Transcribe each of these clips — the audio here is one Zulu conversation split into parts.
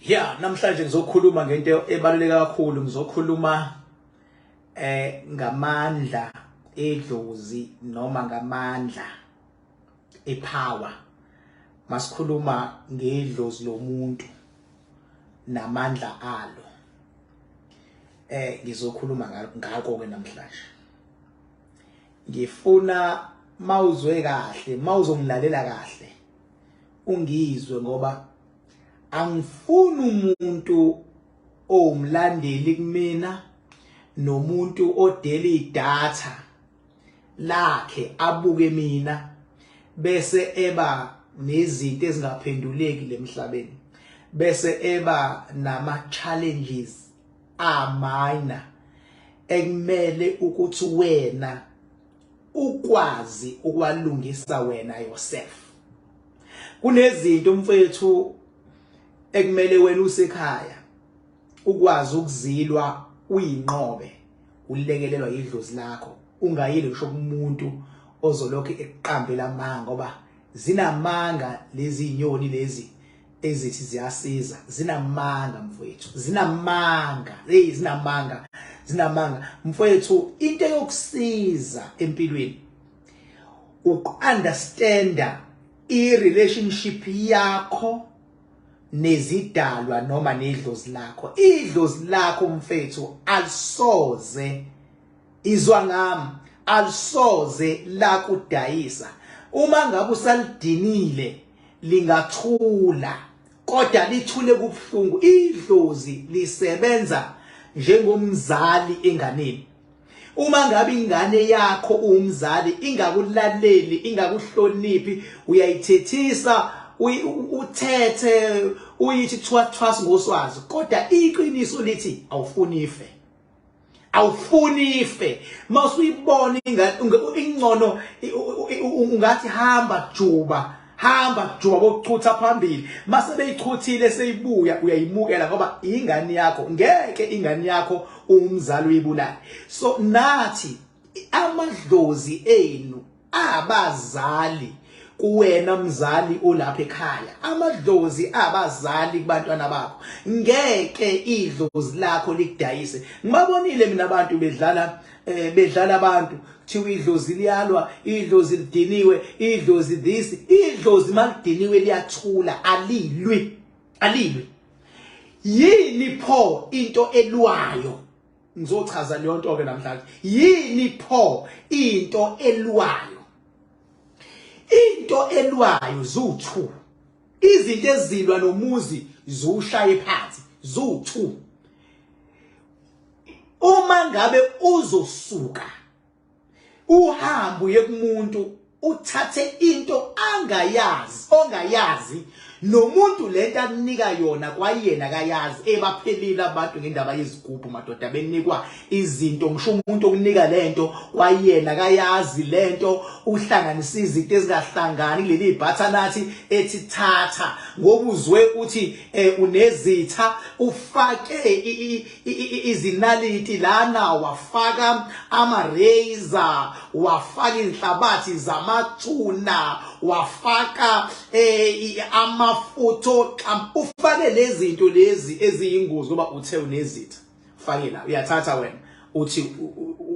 Yeah, namhlanje ngizokhuluma ngento ebaluleke kakhulu, ngizokhuluma ngamandla edlozi noma ngamandla epower. Masikhuluma ngedlozi lomuntu namandla alo. Ngizokhuluma ngakho ke namhlanje. Ngifuna mawuzwe kahle, mawuzongilalela kahle, ungizwe ngoba angifuni umuntu owumlandeli kumina nomuntu odela idatha lakhe abuke mina bese eba nezinto ezingaphenduleki lemhlabeni, bese eba nama challenges a minor ekumele ukuthi wena ukwazi ukwalungisa wena yourself. Kunezinto mfethu ekumele wena usekhaya ukwazi ukuzilwa uyinqobe, ulekelelwa idlozi lakho, ungayile ngisho kumuntu ozolokhu ekuqambela amanga, ngoba zinamanga lezi inyoni lezi ezithi ziyasiza, zinamanga mfowethu, zinamanga, hey, zinamanga, zinamanga mfowethu. Into eyokusiza empilweni uku-understanda i-relationship yakho nezidalwa noma nedlozi lakho. Idlozi lakho mfethu alisoze, izwa ngami, alisoze lakudayisa. Uma ngabe usalidinile lingathula, kodwa lithule kubuhlungu. Idlozi lisebenza njengomzali enganeni. Uma ngabe ingane yakho uwumzali ingakulaleli, ingakuhloniphi, uyayithethisa, uthethe, uyithi thwa thwas ngoswazi, kodwa iqiniso lithi awufuni ife, awufuni ife. Mawusuyibona ingcono ungathi hamba juba, hamba juba bokuchutha phambili. Mase beyichuthile seyibuya, uyayimukela ngoba ingane yakho, ngeke ingane yakho umzali uyibulale. So nathi amadlozi enu abazali kuwena mzali olapha ekhaya, amadlozi abazali kubantwana bakho, ngeke idlozi lakho likudayise. Ngibabonile mina abantu bedlala bedlala abantu, kuthiwa idlozi liyalwa, idlozi lidiniwe, idlozi this, idlozi malidiniwe liyathula, alilwi, alilwi. Yini pho into elwayo? Ngizochaza leyo nto ke namhlanje. Yini pho into elwayo? Into elwayo zu2, izinto ezilwa nomuzi ziwushaye phansi zu2. Uma ngabe uzosuka uhambe uye kumuntu uthathe into angayazi, ongayazi nomuntu, lento akunika yona kwayena kayazi. Ebaphelile abantu ngendaba yezigubhu madoda, benikwa izinto, ngisho umuntu okunika lento kwayena kayazi lento, uhlanganisa izinto ezingahlangani kuleli bhatha nathi ethi thatha ngoba uzwe uthi unezitha, ufake izinaliti lana, wafaka ama razor, wafaka inhlabathi zamathuna, wafaka amafutha, ufake lezi zinto lezi eziyingozi ngoba uthe unezitha. Fake la, uyathatha wena uthi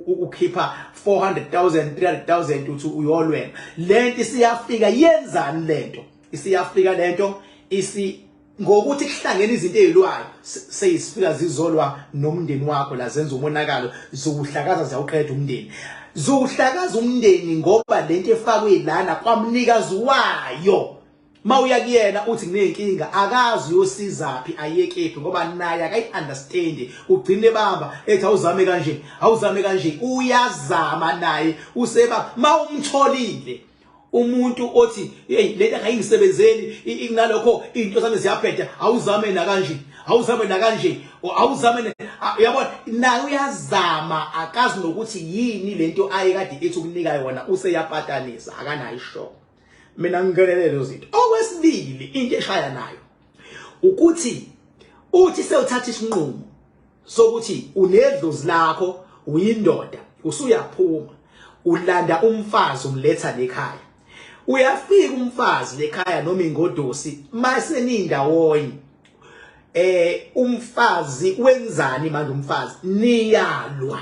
ukhipha 400,000, 300,000, uthi uyolwela lento. Isiyafika yenzani lento? Isiyafika lento isi ngokuthi kuhlangene izinto ezilwayo, seyisifika zizolwa nomndeni wakho la, zenza umonakalo, ziwuhlakaza, ziyawuqeda umndeni, ziwuhlakaza umndeni, ngoba lento efakwe lana kwamnikazi wayo, mawuya kuyena uthi nginenkinga, akazi uyosizaphi, ayekephi, ngoba naye akayi-understand. Ugcine bamba ethi awuzame kanje, awuzame kanje, uyazama naye useba. Mawumtholile umuntu othi hey, lento akayingisebenzeli, inalokho into zami ziyabheda, awuzame nakanje, awuzame nakanje, awuzame, uyabona naye uyazama, akazi nokuthi yini lento ayekade ethi ukunika yona, useyapatanisa, akanayo ishow. Mina ngingenelele lezo zinto. Okwesibili, into eshaya nayo ukuthi uthi sewuthatha isinqumo sokuthi unedlozi lakho, uyindoda, usuyaphuma ulanda umfazi, umletha lekhaya, uyafika umfazi lekhaya noma ingodosi, mase nindawonye. Umfazi wenzani manje? Umfazi niyalwa,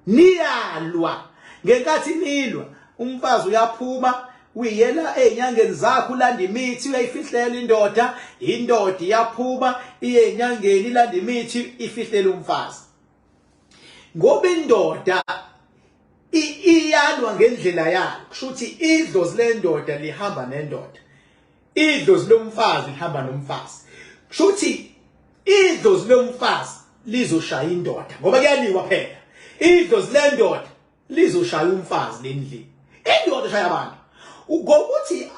niyalwa. Ngenkathi nilwa, umfazi uyaphuma, uyiyela ey'nyangeni zakhe, ulanda imithi, uyayifihlela indoda. Indoda iyaphuma, iye enyangeni, ilanda imithi, ifihlela umfazi, ngoba indoda iyalwa ngendlela yayo. Kusho ukuthi idlozi lendoda lihamba nendoda, idlozi lomfazi lihamba nomfazi. Kusho ukuthi idlozi lomfazi lizoshaya indoda, ngoba kuyaliwa phela. Idlozi lendoda lizoshaya umfazi lendlini. Indoda shaya abantu ngokuthi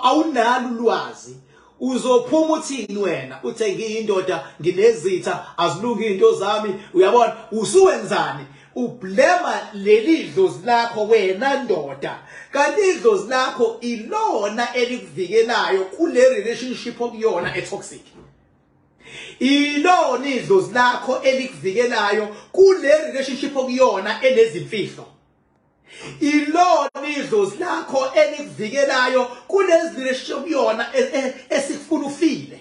awunalo ulwazi. Uzophuma uthini wena? Uthe ngiyindoda, nginezitha, azilungi izinto zami. Uyabona usuwenzani? Ublema leli dlozi lakho wena ndoda, kanti idlozi lakho ilona elikuvikelayo kule relationship okuyona etoxic. Ilona idlozi lakho elikuvikelayo kule relationship okuyona enezimfihlo. Ilona idlozi lakho elikuvikelayo kulezi relationship okuyona esikufuna ufile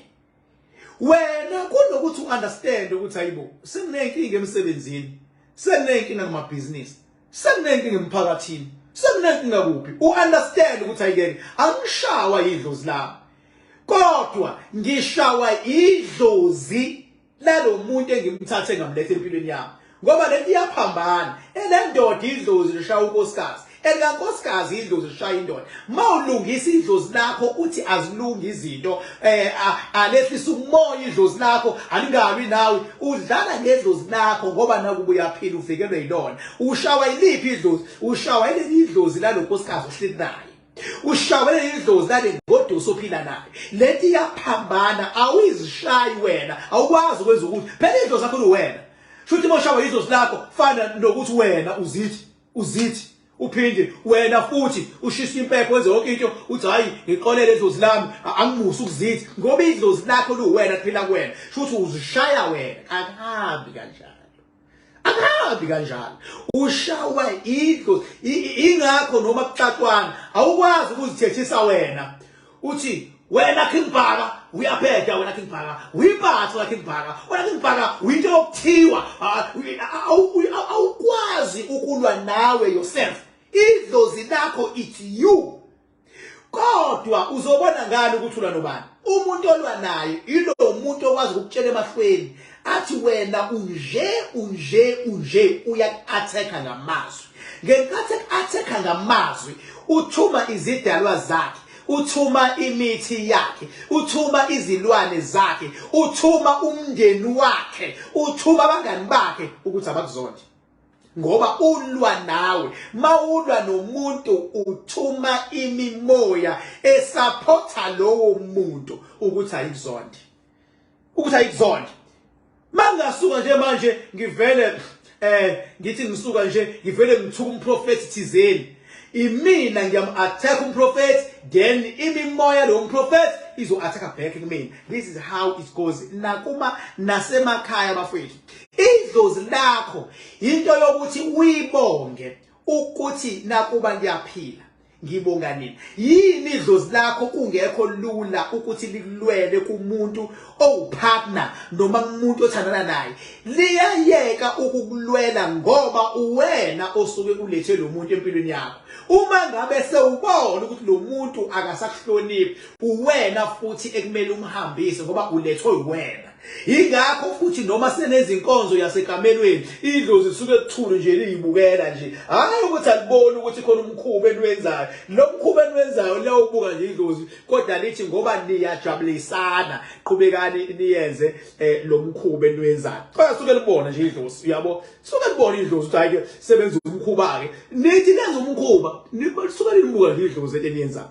wena, kunokuthi uunderstand ukuthi hayibo, senginenkinga emsebenzini, senginenkinga kumabhizinisi, senginenkinga emphakathini, senginenkinga kuphi. Uunderstand ukuthi ayikeke, angishawa idlozi lami, kodwa ngishawa idlozi lalo muntu engimthathe ngamletha empilweni yami, ngoba lento iyaphambana. Elendoda idlozi lishaya unkosikazi, elikankosikazi idlozi lishaya indoda. Mawulungisa idlozi lakho, uthi azilungi izinto, alehlisa umoya, idlozi lakho alingabi nawe. Udlala ngedlozi lakho, ngoba nakuba uyaphila, uvikelwe yilona. Ushawa yiliphi idlozi? Ushawa yileli idlozi lalo nkosikazi ohleli naye, ushawele idlozi lale ngoduso ophila naye. Lento iyaphambana, awuyizishayi wena, awukwazi ukwenza ukuthi phela idlozi lakho luwena. Shuthi uma ushawa idlozi lakho, fana nokuthi wena uzithi uphinde wena futhi ushisa impepho, wenze yonke into, uthi hayi, ngixolele idlozi lami, angimusi ukuzithi, ngoba idlozi lakho luwena, kuphila kuwena. Shuthi uzishaya wena. Akuhambi kanjalo, akuhambi kanjalo. Ushawa idlozi. Ingakho noma kuxaxwana, awukwazi ukuzithethisa wena, uthi wena King Bhaka uyabheda, wena King Bhaka uyiphatha, wena King Bhaka, wena King Bhaka uyinto yokuthiwa. Awukwazi ukulwa nawe yourself. Idlozi lakho, it's you. Kodwa uzobona ngani ukuthi ulwa nobani? Umuntu olwa naye ilo muntu okwazi ukukutshela emahlweni, athi wena unje, unje, unje. Uyaku-attack ngamazwi. Ngenkathi eku-attack ngamazwi, uthuma izidalwa zakhe, uthuma imithi yakhe, uthuma izilwane zakhe, uthuma umndeni wakhe, uthuma abangani bakhe ukuthi abakuzonde, ngoba ulwa nawe. Mawulwa nomuntu, uthuma imimoya esupporta lowo muntu ukuthi ayikuzonde, ukuthi ayikuzonde. Mangasuka nje manje ngivele ngithi ngisuka nje ngivele ngithuka umprofeti thizeni, imina ngiyam-attack umprofeti, then imimoya lo mprofeti izo-attack back kumina. This is how it goes nakuma nasemakhaya, bafowethu. Idlozi lakho into yokuthi uyibonge ukuthi nakuba ngiyaphila, ngibonga nini. Yini idlozi lakho kungekho lula ukuthi likulwele kumuntu owupartner noma kumuntu othandana naye? Liyayeka ukukulwela ngoba uwena osuke ulethe lo muntu empilweni yakho. Uma ngabe sewubona ukuthi lo muntu akasakuhloniphi, uwena futhi ekumele umhambise, ngoba ulethwe uwena. Ingakho futhi noma senezinkonzo yasekamelweni, idlozi lisuke kuthule nje, liyibukela nje. Hayi ukuthi aliboni ukuthi khona umkhuba eniwenzayo. Lo mkhuba eniwenzayo liyawubuka nje idlozi, kodwa lithi ngoba niyajabulisana, qhubekani niyenze lo mkhuba eniwenzayo. Kodwa suke libona nje idlozi, uyabo, suke libona idlozi ukuthi hayi ke, sebenza umkhuba ke. Nithi nenza umkhuba, suke libuka nje idlozi eniyenzayo,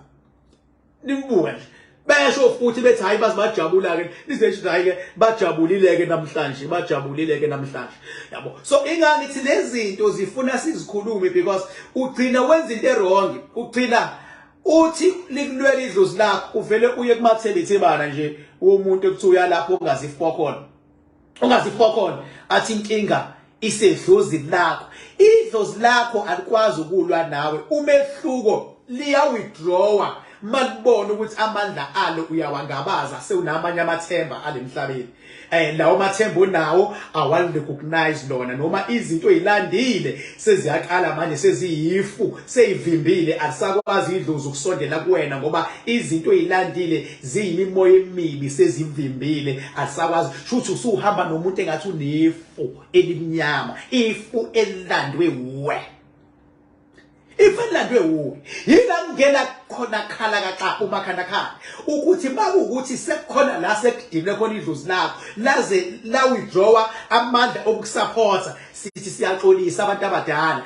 nimbuka nje. Besho futhi bethi hayi, baze bajabula ke, lize hayi ke, bajabulile ke namhlanje, bajabulile ke namhlanje, yabo. So ingani ithi lezi zinto zifuna sizikhulume, because ugcina wenza into ewrong, ugcina uthi likulwela idlozi lakho, uvele uye kumathelethebana nje womuntu ekuthiwa uyalapho ungazifokhona, ungazifokhona, athi inkinga isedlozini lakho. Idlozi lakho alikwazi ukulwa nawe. Umehluko, liya withdrawa. Malibona ukuthi amandla alo uyawangabaza, sewunamanye amathemba alemhlabeni. Lawo mathemba onawo awali recognize lona, noma izinto oyilandile seziyaqala manje seziyifu, seyivimbile, alisakwazi idlozi ukusondela kuwena ngoba izinto oyilandile ziyimimoya emibi, sezivimbile, alisakwazi. Shuthi usuhamba nomuntu engathi unefu elimnyama, ifu elilandwe uwe. Ifinland wewuke yila kungena khona khala kaxa umakhandakhala ukuthi makuwukuthi sekukhona la sekudinwe khona idlozi lakho laze la withdrawa amandla okusupporta. Sithi siyaxolisa abantu abadala,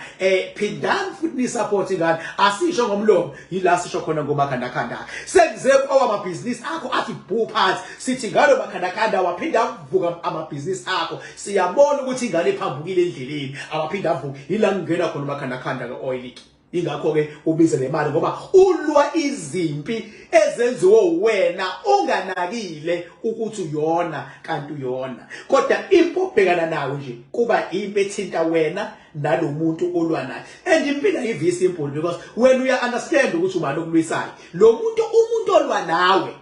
phindani futhi ni support ingane, asisho ngomlomo, yila sisho khona ngomakhandakhanda. Sekuze kwawa amabhizinisi akho athi bhu phansi, sithi ngalo makhandakhanda waphinda avuka amabhizinisi akho. Siyabona ukuthi ingane iphambukile endleleni, awaphinda avuke. Yila kungena khona umakhandakhanda ke-oil ke. Ingakho-ke ubize le mali ngoba ulwa izimpi ezenziwe wena unganakile ukuthi uyona kanti uyona, kodwa impi obhekana nayo nje kuba impi ethinta wena nalomuntu olwa naye. And impilo ayivi simple because wena uya understand ukuthi ubani okulwisayo lo muntu. Umuntu olwa nawe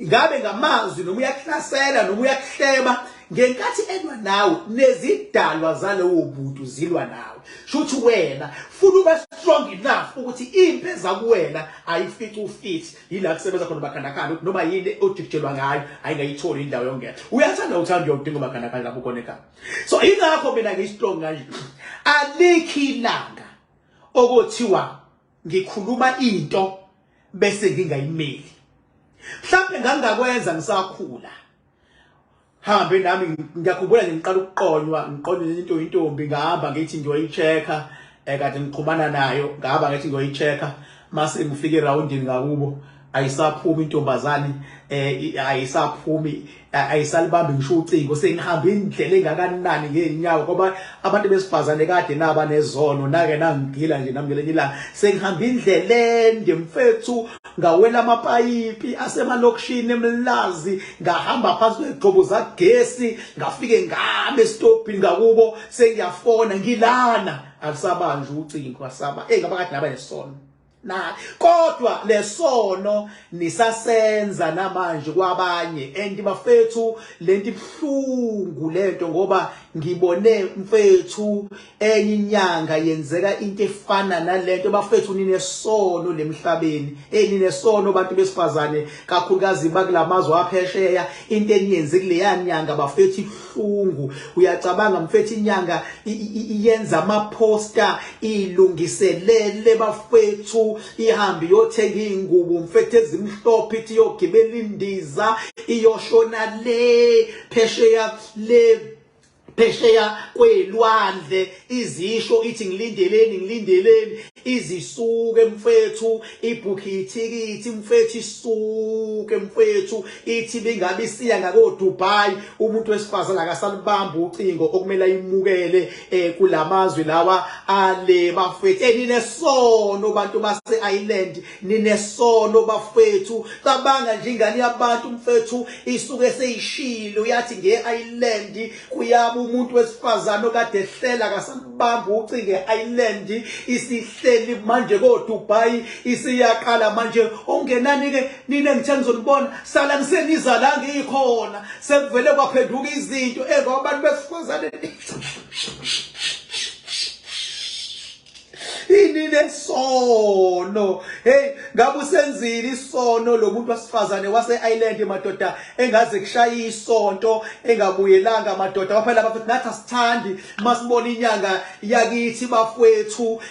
ngabe ngamazwi noma uyakuhlasela noma uyakuhleba, ngenkathi elwa nawe nezidalwa zalowo muntu zilwa nawe. Shuthi wena funa ube strong enough ukuthi impi eza kuwena ayifici ufit. Yila kusebenza khona umakhandakhanda, ukuthi noma yini ojikijelwa ngayo ayingayitholi indawo yongena. Uyathanda uthanda uyodinga umakhandakhanda lapho khona ekhaya. So ingakho mina ngiyi-strong kanje, alikho ilanga okuthiwa ngikhuluma into bese ngingayimeli. Mhlawumbe ngangakwenza ngisakhula, hambe nami ngiyakhumbula nje ngiqala ukuqonywa, ngiqonywe into intombi, ngahamba ngithi ngiyoyi-check-a, kade ngiqhumana nayo, ngahamba ngithi ngiyoyi-check-a, mase ngifike erawundini ngakubo ayisaphumi intombazane, ayisaphumi, ayisalibambi ngisho ucingo. Sengihamba indlela engakanani ngeenyawo ngoba abantu besifazane kade naba nezono, nake nangigila nje nami ngelinye ilanga. Sengihamba indlela ende mfethu, ngawela amapayipi asemalokishini eMlazi, ngahamba phansi kwezigxobo zagesi, ngafike ngame esitobhini ngakubo, sengiyafona ngilana, alisabanjwa ucingo, asaba ngaba kade naba nesono na. Kodwa lesono nisasenza namanje kwabanye. And bafethu, lento ibhlungu lento, ngoba ngibone mfethu enye inyanga yenzeka into efana nalento. Bafethu, ninesono lemhlabeni, ninesono bantu besifazane, kakhulukazi bakulamazwe aphesheya. Into eniyenze kuleya nyanga bafethu ibuhlungu. Uyacabanga mfethu, inyanga iyenza ama-poster, ilungiselele bafethu, ihambe iyothenga iy'ngubo mfethu ezimhlophe, ithi iyogibela indiza, iyoshona le phesheya, le phesheya kwelwandle, izisho ithi ngilindeleni, ngilindeleni, izisuke mfethu ibhukhi ithikithi mfethu, isuke mfethu ithi bingabe isiya ngako Dubai. Umuntu wesifazane akasalibamba ucingo okumele ayimukele kulamazwi lawa ale bafethu. Ninesono bantu base Ireland, ninesono bafethu. Cabanga nje ingane yabantu mfethu isuke seyishilo uyathi nge-Ireland, kuyaba umuntu wesifazane okade ehlela akasalibamba ucingo e-Ireland, isihleli manje ko-Dubai, isiyaqala manje. Ongenani ke nina, ngithe ngizonibona sala ngiseniza la ngikhona, sekuvele kwaphenduka izinto engoba abantu besifazane ini nesono. Hey, ngabe usenzile isono lo muntu wasifazane wase-Ireland madoda, engaze kushaya isonto engabuyelanga madoda. Waphela bafethu, nathi asithandi masibona inyanga yakithi bafowethu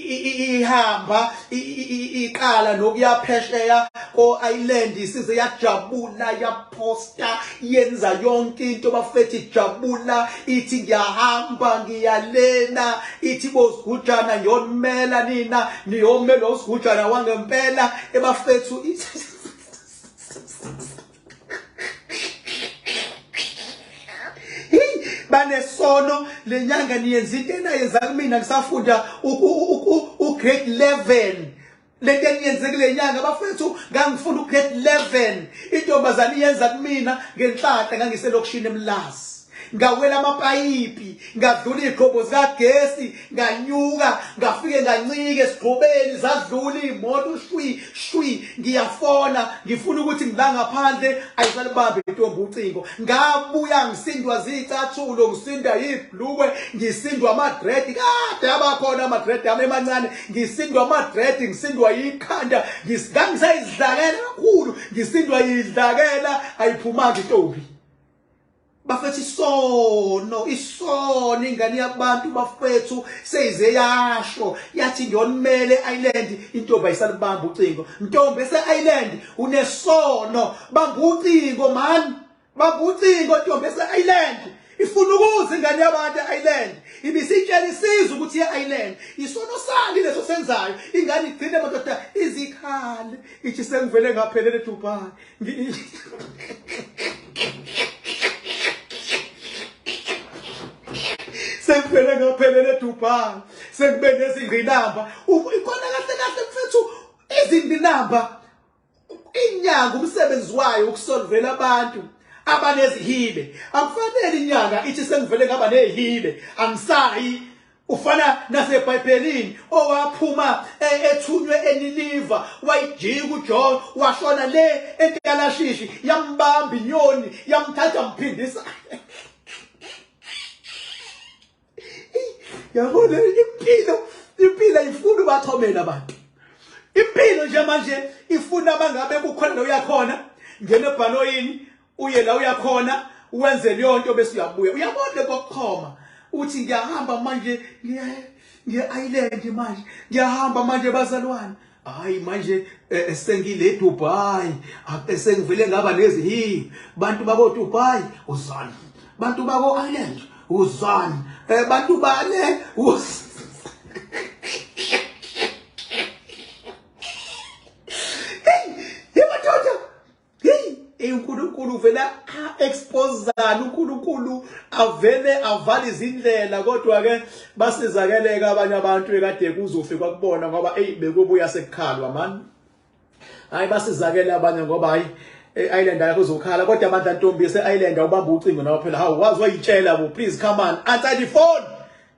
ihamba iqala nokuya phesheya ko-Ireland, isize yajabula, yaposta, yenza yonke into bafethu, ijabula ithi ngiyahamba ngiyalena, ithi bosigujana ngiyonimela nina, niyomela usigujana wangempela ebafethu. Banesono lenyanga, niyenza into enayenza kumina ngisafunda u-grade 11. Lento eniyenze kule nyanga bafethu, ngangifunda u-grade 11, intombazane iyenza kumina ngenhlanhla ngangiselokishini eMlazi. Ngawela amapayipi, ngadlula izigqobo zikagesi, nganyuka, ngafike ngancika esigqobeni, zadlula iy'moto shwi shwi. Ngiyafona ngifuna ukuthi ngila ngaphandle, ayisalibambi intombi ucingo. Ngabuya ngisindwa zicathulo, ngisinda yibhlukwe, ngisindwa ama-dread, kade abakhona ama-dread ami emancane, ngisindwa ama-dread, ngisindwa yikhanda, ngangisayizidlakela kakhulu, ngisindwa yidlakela, ayiphumanga intombi. Bafethu isono, isono ingane yabantu bafethu seyize yasho yathi ngiyonimele island, intombi ayisalibamba ucingo. Ntombi ese island unesono, bamba ucingo man, bamba ucingo ntombi ese island. Ifuna ukuza ingane yabantu e-island, ibisitshela isizwe ukuthi ye-island. Isono sani leso senzayo, ingane igcine madoda izikhale ithi sengivele ngaphelela eDubai. Sengivele ngaphelela eDubai, sengibe nezingqinamba. Ikona kahle kahle mfethu izingqinamba inyanga umsebenzi wayo ukusolvela abantu abanezihibe. Akufanele inyanga ithi sengivele ngaba nezihibe angisayi. Ufana naseBhayibhelini owaphuma ethunywe eNiniva, wayijika uJona washona le eTalashishi, yambamba inyoni yamthatha mphindisa. Yabona impilo, impilo ayifuni ubachomela abantu. Impilo nje manje ifuna bangabe kukhona la uyakhona, ngena ebhanoyini uye la uyakhona wenze leyo nto bese uyabuya. Uyabona kokuchoma uthi ngiyahamba manje ngiye island manje, ngiyahamba manje bazalwane. Hayi manje sengile Dubai, sengivele ngaba nezihibe. Bantu bako Dubai uzani, bantu bako Ireland uzani, bantu bale Hey, madoda. Hey, uNkulunkulu uvela exposana, uNkulunkulu avele avale izindlela, kodwa ke basizakeleka abanye abantu ekade kuzofikwa kubona ngoba hey bekubuya sekukhalwa man. Hayi basizakele abanye ngoba hayi e-island ayikho uzokhala, kodwa amandla ntombi ese-island awubamba ucingo nawe phela. Hawu wazi wayitshela bo, please come on, answer the phone.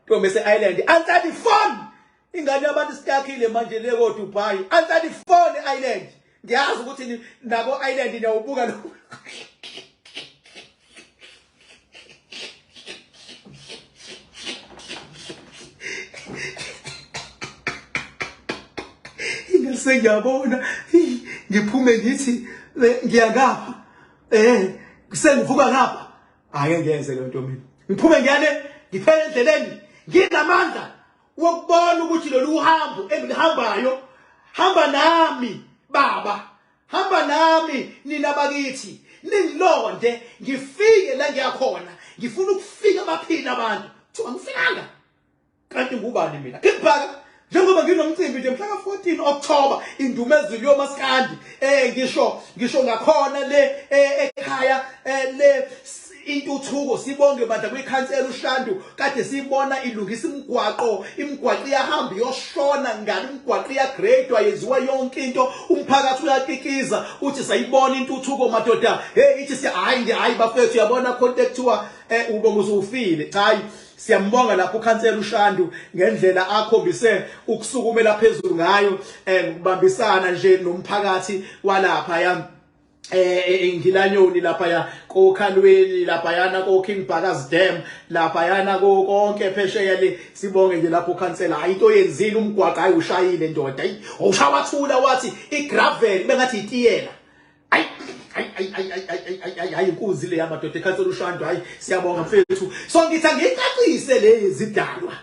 Ntombi ese-island, answer the phone. Ingane yabantu isitakhile manje le ko Dubai, answer the phone island. Ngiyazi ukuthi nako island niyawubuka lo. Ingase ngiyabona ngiphume ngithi ngiyangapha, sengivuka ngapha. Ake ngiyenze le nto mina, ngiphume ngiyale, ngiphele endleleni nginamandla wokubona ukuthi lolu hambo engilihambayo, hamba nami baba, hamba nami nina bakithi, ningilonde ngifike la ngiyakhona. Ngifuna ukufika baphila abantu. Kuthiwa ngifikanga kanti ngubani mina? Ngibhaka njengoba nginomcimbi nje mhla ka-14 October, indumezulu yomaskandi, ngisho ngakhona le ekhaya, le intuthuko. Sibonge bandla kwikhansela uShandu, kade siyibona ilungisa imigwaqo, imigwaqo iyahamba iyoshona ngale, imigwaqo iyagradwa, yenziwa yonke into, umphakathi uyakikiza uthi sayibona intuthuko madoda. Hey, ithi siya hayi hayi bafethu, uyabona khona ekuthiwa ubonga usufile. Cha, siyambonga lapho ukhansela uShandu ngendlela akhombise ukusukumela phezulu ngayo, ngokubambisana nje nomphakathi walapha ya eNgilanyoni, lapha ya kokhalweni, lapha yana ko King Bhaka's Dam, lapha yana ko konke phesheya le. Sibonge nje lapho ukhansela, hayi into oyenzile umgwaqo, hayi ushayile ndoda, hayi ushawathula wathi igravel bengathi itiyela. Hayi hayi hayi hayi hayi hayi hayi inkunzi le yamadoda ekhansela uShandu, hayi siyabonga mfethu. So ngithi angicacise le zidalwa,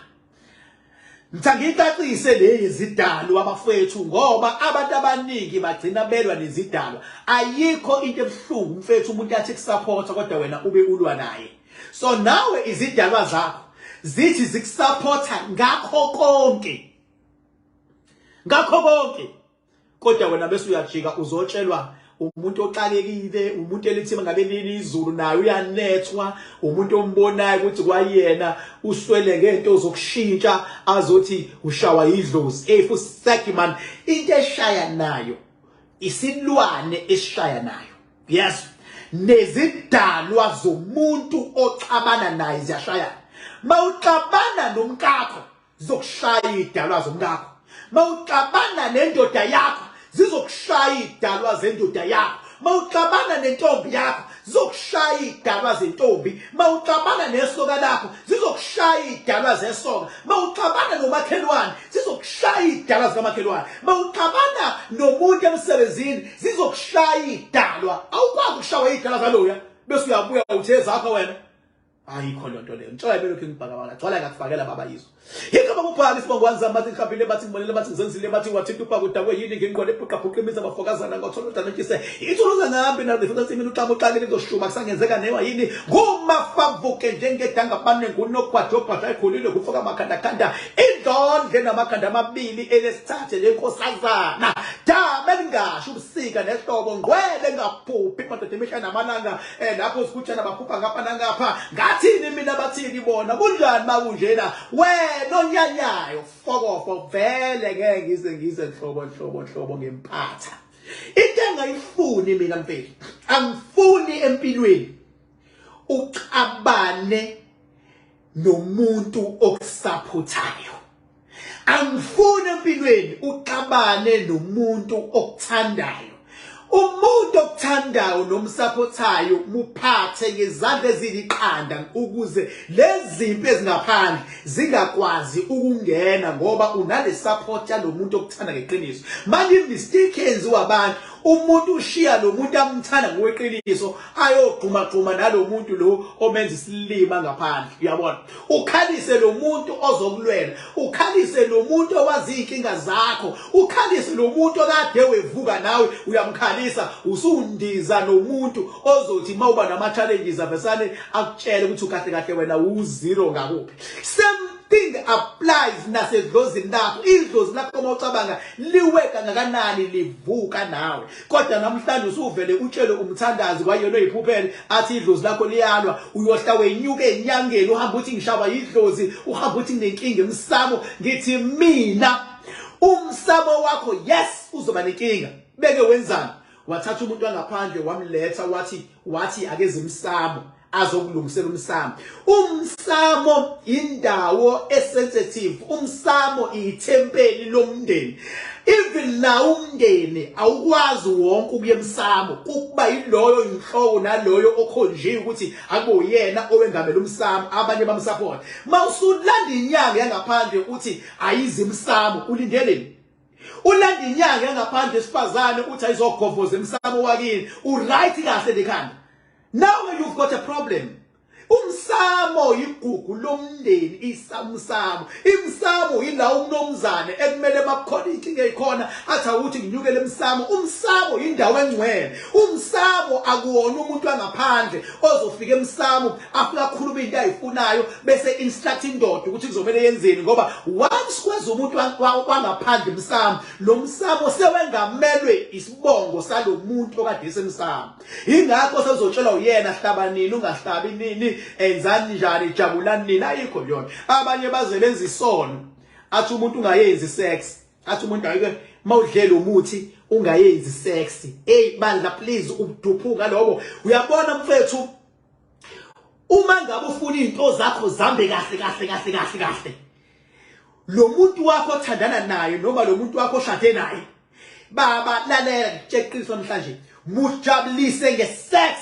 ngithi angicacise le zidalwa bafethu, ngoba abantu abaningi bagcina belwa nezidalwa. Ayikho into ebuhlungu mfethu umuntu athi kusupporta kodwa wena ube ulwa naye. So nawe izidalwa zakho zithi zikusupporta ngakho konke, ngakho konke, kodwa wena bese uyajika uzotshelwa umuntu oxakekile, umuntu elithi ngabe lini izulu naye uyanethwa, umuntu ombonayo ukuthi kwayena uswele ngento zokushintsha azothi ushawa idlozi. Hey fusaki man, into eshaya nayo isilwane esishaya nayo. Yes, Nezidalwa zomuntu oxabana naye ziyashayana. Mawuxabana nomkakho zizokushaya idalwa zomkakho. Mawuxabana nendoda yakho zizokushaya idalwa zendoda yakho. Mawuxabana nentombi yakho zizokushaya idalwa zentombi. Mawuxabana nesoka lakho zizokushaya idalwa zesoka. Mawuxabana nomakhelwane zizokushaya idalwa zikamakhelwane. Mawuxabana nomuntu emsebenzini zizokushaya idalwa. Awukwazi ukushawa idalwa zaloya bese uyabuya uthe ezakho wena. Ayikho lento leyo. Ngitshela belokhu ngibhakabala. Gcwala ngakufakela baba yizo. Yikho bakubhala isibongo wanzama bathi ngihambile bathi ngibonile bathi ngizenzile bathi wathinta ubaba udakwe yini nginqwele bhuqa bhuqa imizi abafokazana ngothola udanotshise. Ithuluza ngambi nalo ngifuna simini uxama uxakile kuzoshuma kusangenzeka newa yini. Ngumafavuke njengedanga bane ngunogwajo bhadla ekhulile kufoka amakhanda khanda indlondle namakhanda amabili elesithathe lenkosazana. Dame lingasho ubusika nehlobo ngqwele ngaphuphi madoda imihla namalanga eh lapho sikutshana baphupha ngapha nangapha ngathini mina bathini bona kunjani makunjena wena onyanyayo fokofo vele ngeke ngize ngize nhlobo nhlobo nhlobo ngempatha into engayifuni mina mfethu angifuni empilweni uxabane nomuntu okusaphuthayo. Angifuni empilweni uxabane nomuntu okuthandayo. Umuntu okuthandayo nomsaphothayo muphathe ngezandla eziliqanda ukuze lezimpi ezingaphandle zingakwazi ukungena ngoba unale support yalomuntu okuthanda ngeqiniso. Manje imistake yenziwa abantu umuntu ushiya lo muntu amthanda ngokweqiniso ayogqumagquma nalomuntu lo omenza isilima ngaphandle uyabona ukhalise lo muntu ozokulwela ukhalise lo muntu owazi izinkinga zakho ukhalise lo muntu okade wevuka nawe uyamkhalisa usundiza nomuntu ozothi mawuba nama challenges avesane akutshele ukuthi ukahle kahle wena u zero ngakuphi same thing applies nasedlozini lakho. Idlozi lakho uma ucabanga liwe kangakanani livuka nawe. Kodwa namhlanje usuvele utshele umthandazi kwayena oyiphuphele athi idlozi lakho liyalwa, uyohla wenyuke enyangeni uhambe uthi ngishawa yidlozi, uhambe uthi nginenkinga emsamo. Ngithi mina umsamo wakho yes uzoba nenkinga. Beke wenzani? Wathatha umuntu wangaphandle wamletha wathi wathi akeze emsamo azokulungisela umsamo. Umsamo indawo esensitive, umsamo ithempeli lomndeni. Even la umndeni awukwazi wonke ukuya emsamo, kukuba yiloyo inhloko naloyo okhonjiwe ukuthi akuyena owengamela umsamo, abanye bamsupport. Mawusulanda inyanga yangaphandle uthi ayizi emsamo, ulindeleni? Ulanda inyanga yangaphandle esifazane uthi ayizogovoza emsamo wakini, uright kahle lekhanda. Now you've got a problem. Umsamo yigugu lomndeni, isamsamo. Imsamo yila umnomzane ekumele bakhona inkinga eyikhona athi awuthi nginyukele emsamo. Umsamo indawo engcwele. Umsamo akuwona umuntu wangaphandle ozofika emsamo afika akhuluma into ayifunayo bese instruct indoda ukuthi kuzomele yenzeni ngoba once kweza umuntu wangaphandle emsamo, lo msamo sewengamelwe isibongo salomuntu okade esemsamo. Ingakho sezotshelwa uyena hlaba nini ungahlabi nini enzani njani jabulani nini ayikho leyona. Abanye baze benza isono athi umuntu ungayenzi sex athi umuntu ayike mawudlela umuthi ungayenzi sex. Hey bandla please ubuduphuka lobo uyabona mfethu uma ngabe ufuna izinto zakho zambe kahle kahle kahle kahle kahle lo muntu wakho othandana naye noma lo muntu wakho oshade naye baba lalela ngitshela iqiniso namhlanje mujabulise ngesex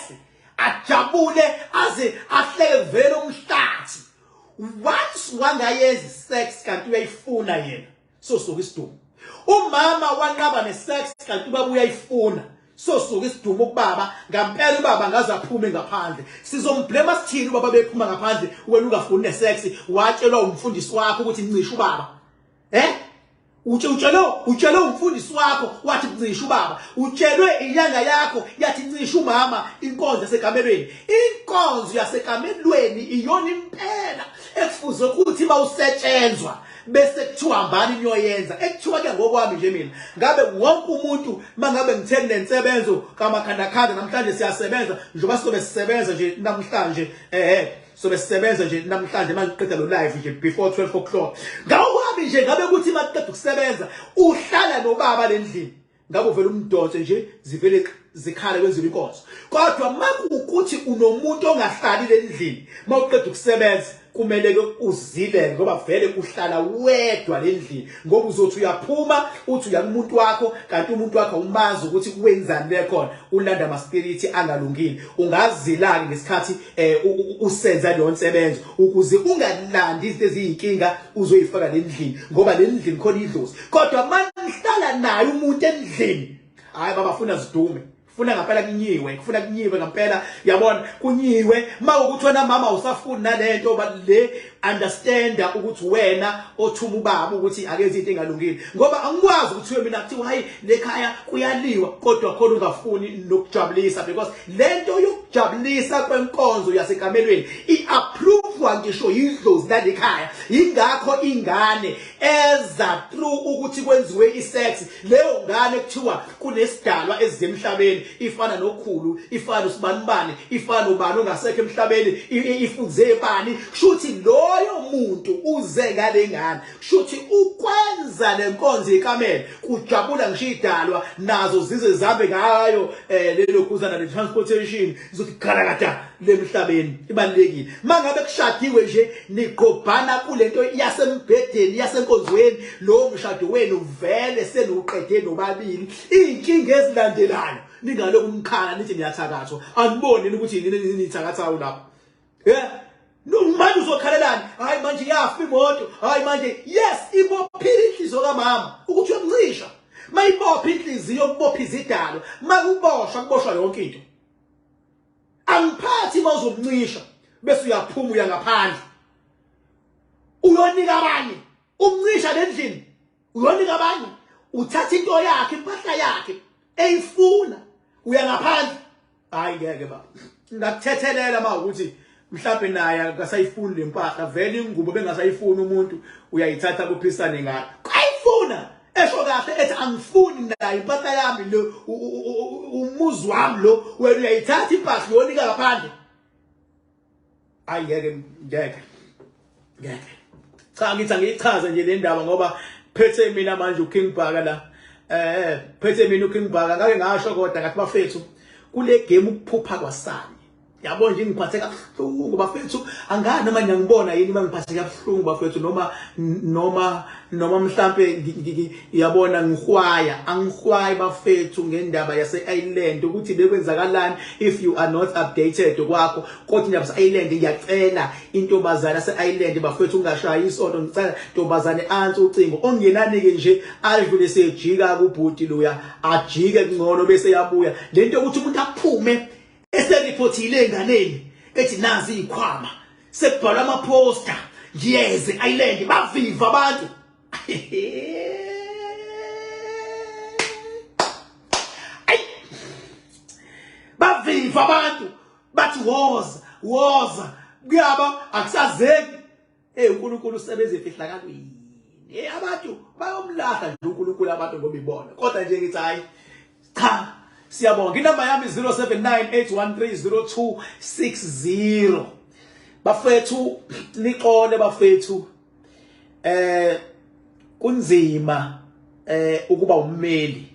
ajabule aze ahleke vele umhlathi once wangayenza sex kanti uyayifuna yena sosuka isidumo umama wanqaba nesex kanti ubaba uyayifuna sosuka isidumo kubaba ngampela ubaba ngaze aphume ngaphandle sizomblema sithini ubaba bephuma ngaphandle wena ungafuni nesex watshelwa umfundisi wakho ukuthi ncisha ubaba eh utshelwe utshelwe umfundisi wakho wathi ncisha ubaba utshelwe inyanga yakho yathi ncisha umama inkonzo yasekamelweni inkonzo yasekamelweni iyona impela ekufuze ukuthi mawusetshenzwa bese kuthiwa hambani niyoyenza ekuthiwa ke ngokwami nje mina ngabe wonke umuntu mangabe ngithe kunensebenzo kamakhandakhanda namhlanje siyasebenza njengoba sizobe sisebenza nje namhlanje eh sobe sisebenza nje namhlanje mangiqeda lo live nje before 12 o'clock ngawami nje ngabe kuthi maqeda ukusebenza uhlala nobaba lendlini ngabe uvela umdonse nje zivele zikhale kwenziwa inkonzo. Kodwa makuwukuthi unomuntu ongahlali lendlini, mawuqeda ukusebenza kumele ke uzile, ngoba vele uhlala wedwa lendlini, ngoba uzothi uyaphuma uthi uya kumuntu wakho, kanti umuntu wakho awumazi ukuthi wenzani lekhona, ulanda ama spirit angalungile. Ungazila ke ngesikhathi usenza leyo nsebenzo ukuze ungalandi izinto eziyinkinga uzoyifaka lendlini, ngoba lendlini khona idlozi. Kodwa manihlala naye umuntu endlini, hayi baba, funa zidume, funa ngempela kunyiwe, kufuna kunyiwe ngempela, yabona, kunyiwe. Mawukuthi wena mama usafuni nalento, ba le understanda ukuthi wena othuma ubaba ukuthi akenze into engalungile, ngoba angikwazi ukuthi mina kuthiwa hayi lekhaya kuyaliwa kodwa khona ungafuni nokujabulisa, because lento yokujabulisa kwenkonzo yasekamelweni i-approve ngisho yidlozi lalekhaya. Ingakho ingane eza through ukuthi kwenziwe isex, leyo ngane kuthiwa kunesidalwa ezemhlabeni, ifana nokhulu, ifana nosibanibani, ifana nobani ongasekho emhlabeni, ifunze bani, kushuthi loyo muntu uze ngale ngane, kushuthi ukwenza lenkonzo yekamelo kujabula ngisho idalwa nazo zize zihambe ngayo lelo khuzana le transportation izothi galakada lemhlabeni. Ibalekile mangabe kushadiwe nje niqobhana kulento yasembhedeni yasenkonzweni, lowo mshado wenu vele senuqede nobabili. Inkinga ezilandelayo ningaloku umkhala nithi niyathakathwa, aniboni ukuthi yini nithakathayo lapho. Manje uzokhalelani? Hayi manje yafa imoto, hayi manje yes, ibophile inhliziyo kamama ukuthi uyamncisha. Mayibopha inhliziyo kubopha izidalo, makuboshwa kuboshwa yonke into. Angiphathi mawuzomncisha bese uyaphuma uya ngaphandle uyonika abanye, umncisha lendlini uyonika abanye, uthatha into yakhe, impahla yakhe eyifuna, uya ngaphandle. Hayi ngeke baba, ngakuthethelela mawukuthi mhlawumbe naye akasayifuni lempahla, vele ingubo bengasayifuni umuntu uyayithatha kuphisane ngayo, ayifuna esho kahle ethi angifuni nayo impahla yami lo, umuzi wami lo, wena uyayithatha impahla uyonika ngaphandle. Hayi ngeke, ngeke, ngeke. Cha, ngithi angiyichaze nje le ndaba ngoba phethe mina manje uKing Bhaka la, phethe mina uKing Bhaka. Ngake ngasho kodwa ngathi bafethu kule game ukuphupha kwasani, yabo nje ngiphathe kabuhlungu bafethu, angani noma ngiyangibona yini bangiphathe kabuhlungu bafethu, noma mhlambe yabona ngihwaya, angihwayi bafethu ngendaba yase Ireland ukuthi bekwenzakalani. If you are not updated kwakho kodwa indaba yase Ireland, ngiyacela intombazana yase Ireland bafethu ungashayi isonto, ngicela ntombazane ansi ucingo ongenani ke nje adlule sejika kubhuti loya, ajike kungcono bese yabuya lento ukuthi umuntu aphume eseriphothile enganeni ethi nazi izikhwama, sekubhalwa amaposter, ngiyeze Ireland, baviva abantu. Ay, baviva abantu bathi woza woza, kuyaba akusazeki. Hey, uNkulunkulu usebenza efihlakalweni. Hey, abantu bayomlahla nje uNkulunkulu abantu ngoba ibona, kodwa nje ngithi hayi cha, siyabonga. Inamba yami 0798130260 bafethu, nixole bafethu, kunzima ukuba ummeli,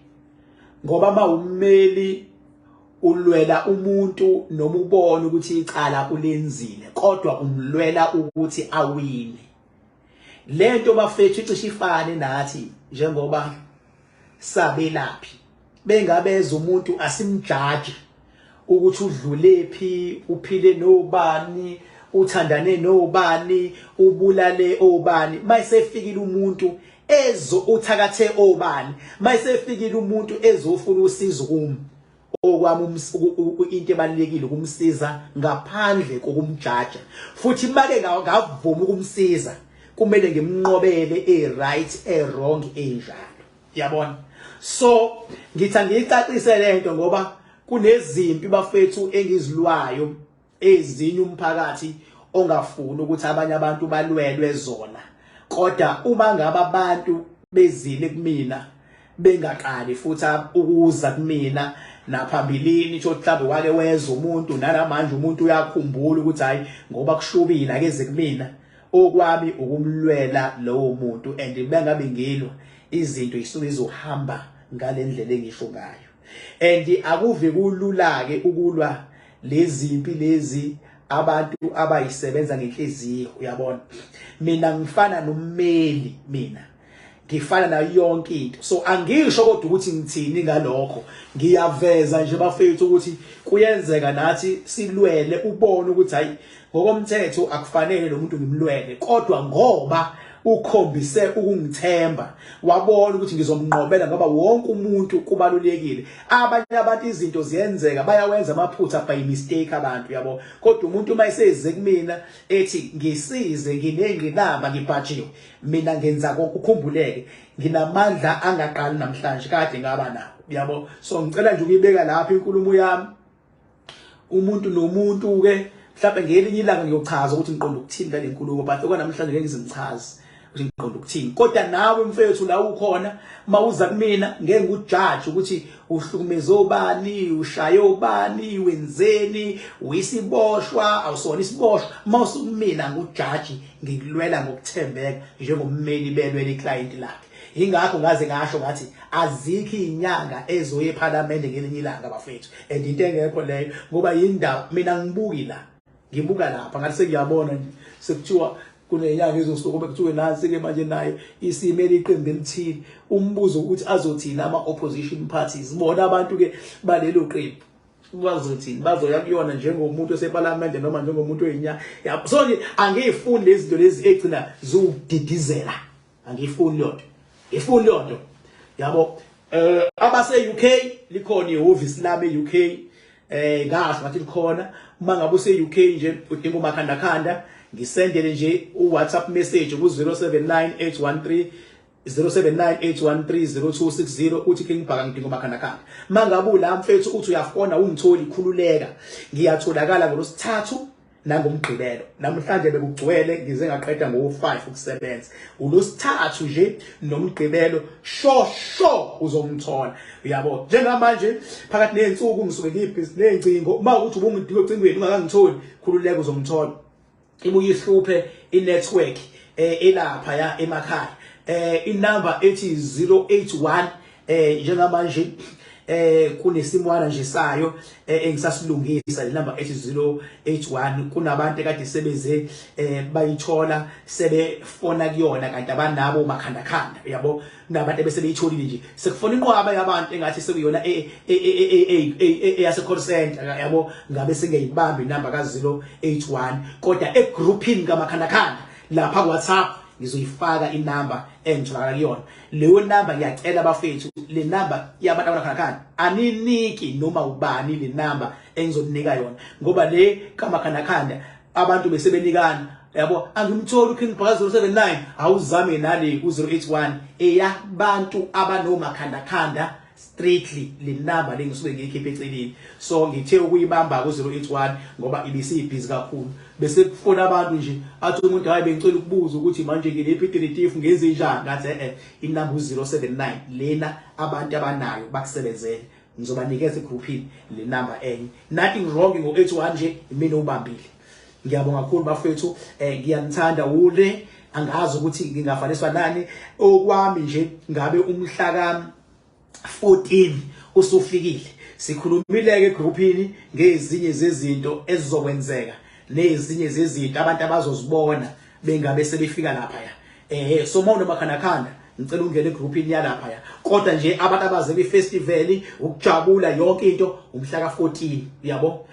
ngoba mawummeli ulwela umuntu noma ubona ukuthi icala ulenzile, kodwa umlwela ukuthi awine. Lento bafethu icishe ifane nathi njengoba sabelaphi, bengabeza umuntu asimjaji ukuthi udlulephi, uphile nobani, uthandane nobani, ubulale obani. Mayisefikile umuntu ezo uthakathe obani, mayisefikile umuntu ezofuna usizo kumi, okwami into ebalekile ukumsiza ngaphandle kokumjaja, futhi make ngavuma ukumsiza kumele ngimnqobele e right e wrong enjalo, yabona. So ngithi angiyicacise lento ngoba kunezimpi bafethu engizilwayo ezinye umphakathi ongafuni ukuthi abanye abantu balwelwe zona, kodwa uma ngabe abantu bezile kumina bengaqali futhi ukuza kumina naphambilini, isho mhlawumbe wake weza umuntu, nanamanje umuntu uyakhumbula ukuthi hayi ngoba kushubile akeze kumina, okwami ukumlwela lowo muntu, and bengabe ngilwa izinto isuke izohamba ngalendlela engisho ngayo. And akuve kulula ke ukulwa lezimpi lezi abantu abayisebenza ngenhliziyo, uyabona. Mina ngifana nommeli, mina ngifana nayo yonke into. So angisho kodwa ukuthi ngithini ngalokho, ngiyaveza nje bafethu ukuthi kuyenzeka nathi silwele, ubone ukuthi hayi, ngokomthetho akufanele lo muntu ngimlwele, kodwa ngoba ukhombise ukungithemba, wabona ukuthi ngizomnqobela, ngoba wonke umuntu kubalulekile. Abanye abantu izinto ziyenzeka, bayawenza amaphutha by mistake abantu, yabo. Kodwa umuntu uma eseze kumina ethi ngisize, nginengqinamba, ngibhajiwe, mina ngenza konke. Ukhumbuleke, nginamandla angaqali namhlanje, kade ngaba nawo, yabo. So ngicela nje ukuyibeka lapha inkulumo yami. Umuntu nomuntu ke, mhlawumbe ngelinye ilanga ngiyochaza ukuthi ngiqonda ukuthini ngale nkulumo, but okwanamhlanje ngeke ngize ukuthi ngiqonda ukuthini. Kodwa nawe mfethu la ukhona, mawuza kumina ngeke ngikujaji ukuthi uhlukumeze obani, ushaye obani, wenzeni, uyisiboshwa, awusona isiboshwa. Mawusukumina ngikujaji, ngikulwela ngokuthembeka njengommeli belwela iclient lakhe. Ingakho ngaze ngasho ngathi azikho izinyanga ezoya eParliament ngelinye ilanga, bafethu, and into engekho leyo, ngoba yindaba mina ngibuki la, ngibuka lapha, ngathi sengiyabona nje sekuthiwa kunenyanga ezosuka kube kuthiwe nansi-ke manje nayo isimele iqembu elithile. Umbuzo ukuthi azothini ama-opposition parties bona abantu-ke balelo qembu, bazothini? Bazoya kuyona njengomuntu osephalamende noma njengomuntu oyinyanga, yabo? So nje angiyifuni lezi zinto lezi egcina ziwudidizela, angiyifuni leyo nto, ngifuni leyo nto, yabo. Abase UK, likhona ihhovisi lami e-UK. Ngasho ngathi likhona. Uma ngabe use UK nje udinga umakhanda khanda, ngisendele nje u-WhatsApp message ku 079813 0798130260, uthi, "King Bhaka, ngidinga umakhanda khanda." Mangabe ula mfethu uthi uyafona ungitholi, khululeka, ngiyatholakala ngolosithathu nangomgqibelo. Namhlanje bekugcwele, ngize ngaqeda ngo-5 ukusebenza. Ulosithathu nje nomgqibelo, sho sho uzongithola, uyabo. Njengamanje phakathi nezinsuku ngisuke ngibhizi nezingcingo. Uma ukuthi ubungidinga ocingweni ungakangitholi, khululeka, uzongithola. Ibuye ihluphe i-network elapha ya emakhaya, inumber ethi 081, njengamanje kunesimwana nje sayo engisasilungisa le number ethi 081. Kunabantu ekade sebeze bayithola, sebefona kuyona, kanti abanabo makhanda khanda, uyabo. Nabantu ebese beyitholile nje, sekufona inqwaba yabantu engathi sekuyona eyase call center, yabo. Ngabe singeyibamba inamba ka 081, kodwa egroupini kamakhanda khanda lapha ku WhatsApp ngizoyifaka inamba engitholakala kuyona leyo namba. Ngiyacela bafethu, le namba yabantu abanakhanakana aniniki noma ubani le namba engizonika yona, ngoba le kamakhandakhanda abantu besebenikana, yabo. "Angimtholi uKing Bhaka 079." Awuzame nale ku-081, eyabantu abanomakhandakhanda strictly. Le namba le ngisuke ngiyikhiphe eceleni, so ngithe ukuyibamba ku-081 ngoba ibisiyibhizi kakhulu, bese kufona abantu nje, athi umuntu, "Hayi, bengicela ukubuza ukuthi manje nginephi directive, ngenze njani?" Ngathi, "Eh, inamba u-079 lena abantu abanayo bakusebenzele, ngizobanikeza egroupini le namba enye." Nothing wrong ngo-81 nje, imina ubambile. Ngiyabonga kakhulu bafethu, ngiyanithanda. Ule angazi ukuthi ngingafaniswa nani. Okwami nje ngabe umhla ka 14 usufikile. Sikhulumile ke egroupini ngezinye zezinto ezizokwenzeka nezinye zezinto abantu abazozibona bengabe sebefika lapha ya. So uma unomakhandakhanda, ngicela ungene egroupini yalapha ya. Kodwa nje abantu abaze kwi-festival ukujabula yonke into, umhla ka14, uyabo.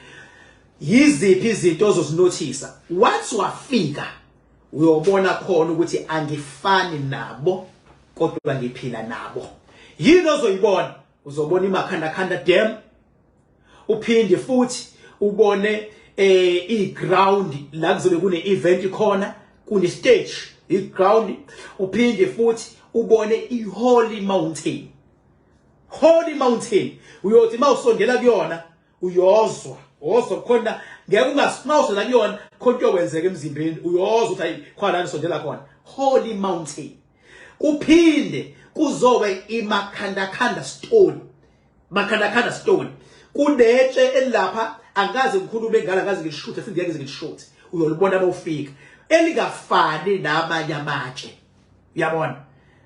Yiziphi izinto ozozinothisa once wafika? Uyobona khona ukuthi angifani nabo kodwa ngiphila nabo. Yini ozoyibona? Uzobona iMakhanda Khanda Dam, uphinde futhi ubone iground la kuzobe kune event khona, kune stage, iground. Uphinde futhi ubone iHoly Mountain. Holy Mountain, uyothi mawusondela kuyona uyozwa, wozwa khona, ngeke ungasimawusondela kuyona khona into yokwenzeka emzimbeni, uyozwa ukuthi hayi, khona la nisondela khona, Holy Mountain. Kuphinde kuzobe iMakhandakhanda Stone. Makhandakhanda Stone, kunetshe elapha, angikaze ngikhulume ngala, ngaze ngilishuthe futhi, ngeke ngilishuthe, uyolibona mawufika, elingafani namanye amatshe, uyabona.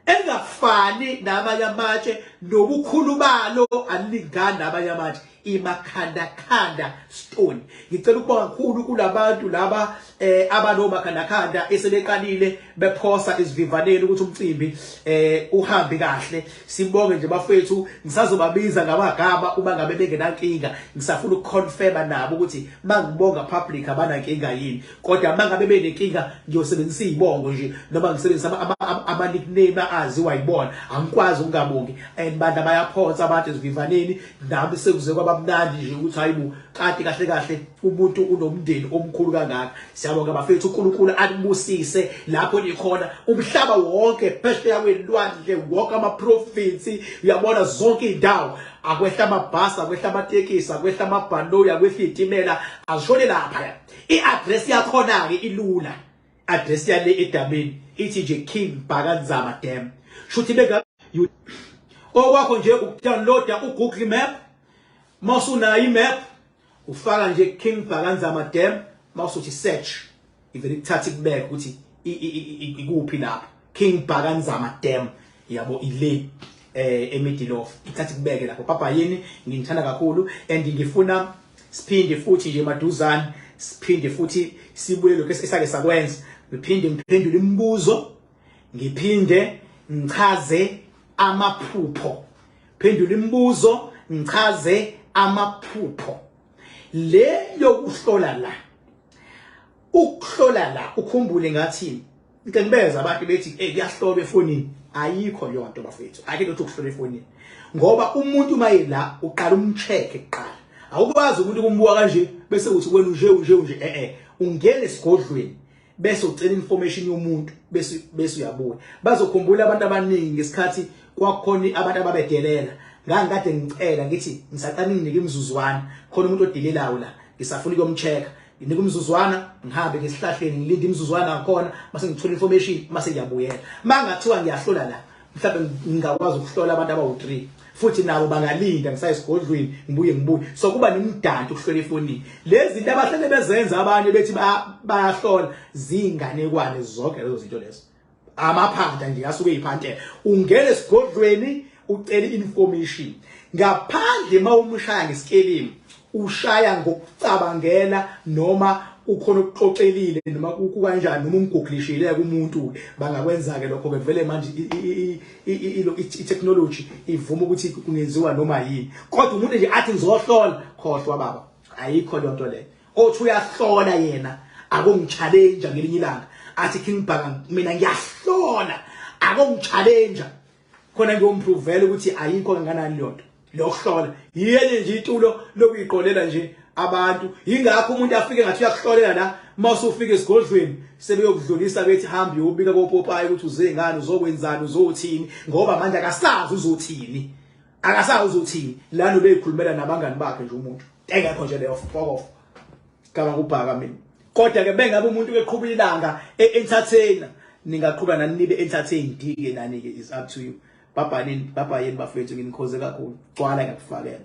Engafani namanye amatshe nobukhulu balo alingani nabanye amatshe imakhandakhanda stone. Ngicela ukubonga kakhulu kulabantu laba eh abanomakhandakhanda esebeqalile bephosa isivivaneni ukuthi umcimbi eh uhambe kahle. Sibonge nje bafethu, ngisazobabiza ngamagama uma ngabe bengenankinga. Ngisafuna ukuconfirma nabo ukuthi mangibonga public abanankinga yini. Kodwa mangabe benenkinga ngiyosebenzisa izibongo nje noma ngisebenzisa ama nickname aziwa yibona. Angikwazi ukungabongi and bandla bayaphonsa abantu ezivivaneni nami sekuze kwabamnandi nje ukuthi hayibo kanti kahle kahle umuntu unomndeni omkhulu kangaka. Siyabonga bafethu, uNkulunkulu anibusise lapho nikhona umhlaba wonke phesheya kwelwandle wonke ama province uyabona zonke indawo akwehla amabhasi akwehla amatekisi akwehla amabhanoyi akwehla izitimela azishone lapha. I-address yakhona ke ilula, address yale edameni ithi nje King Bhakanzama Dam. Shuthi beka okwakho nje ukudownloada uGoogle Map, mawusunayo imap ufaka nje King Bhakanzama Dam, mawusuthi search ivele ikuthatha ikubeke ukuthi ikuphi lapho King Bhakanzama Dam yabo ile emiddle of ithatha ikubeke lapho. Papa yini ngithanda kakhulu and ngifuna siphinde futhi nje maduzane siphinde futhi sibuye lokho esake sakwenza, ngiphinde ngiphendule imibuzo, ngiphinde ngichaze amaphupho, phendula imibuzo ngichaze amaphupho. Le yokuhlola la, ukuhlola la ukhumbule ngathi ngike ngibeza abantu bethi hey kuyahlolwa efonini. Ayikho leyo nto bafethu, ayikho into ukuhlola efonini, ngoba umuntu maye la uqala umcheck kuqala. Awukwazi umuntu kumbuka kanje bese uthi wena unje unje unje, ungena esigodlweni bese ucela information yomuntu bese uyabuya. Bazokhumbula abantu abaningi ngesikhathi kwakukhona abantu ababedelela, ngangikade ngicela ngithi ngisaqala nginike imizuzwana, khona umuntu odelelayo la ngisafuna ukuyomcheck, nginika umzuzwana ngihambe ngesihlahleni ngilinde imizuzwana ngakhona mase ngithola information mase ngiyabuyela. Mangathiwa ngiyahlola la mhlawumbe ngingakwazi ukuhlola abantu abawu3 futhi nabo bangalinda ngisaye esigodlweni ngibuye ngibuye. So kuba nemdanto ukuhlola efonini. Lezi zinto abahlele bezenza abanye bethi bayahlola zinganekwane zonke lezo zinto lezo, amaphanda nje asuke eyiphantela. Ungena esigodlweni ucela information ngaphandle mawumshaya ngesikelimu ushaya ngokucabangela noma ukhona ukuxoxelile noma kukanjani noma umguglishile kumuntu, bangakwenza ke lokho ke vele manje i-technology ivuma ukuthi kungenziwa noma yini. Kodwa umuntu nje athi ngizohlola, khohlwa baba, ayikho leyo nto leyo. Othi uyahlola yena akongichallenge ngelinye ilanga athi King Bhaka mina ngiyahlola, akongichallenge khona ngiyomprovela ukuthi ayikho kanganani leyo nto lokuhlola. Yiyeni nje itulo lokuyiqolela nje abantu. Yingakho umuntu afike ngathi uyakuhlolela la, mawusufika esigodlweni sebeyokudlulisa bethi hamba uyobika kopopayi ukuthi uze ngani, uzokwenzani, uzothini, ngoba manje akasazi uzothini, akasazi uzothini lana ubeyikhulumela nabangani bakhe nje umuntu engekho nje leyo fuck off gama ngubhaka mina. Kodwa ke bengabe umuntu eqhuba ilanga entertainer, ningaqhuba nani nibe entertain dike nani ke, is up to you. Babhanini babhayeni bafethu, nginikhoze kakhulu, gcwala ngiyakufakela.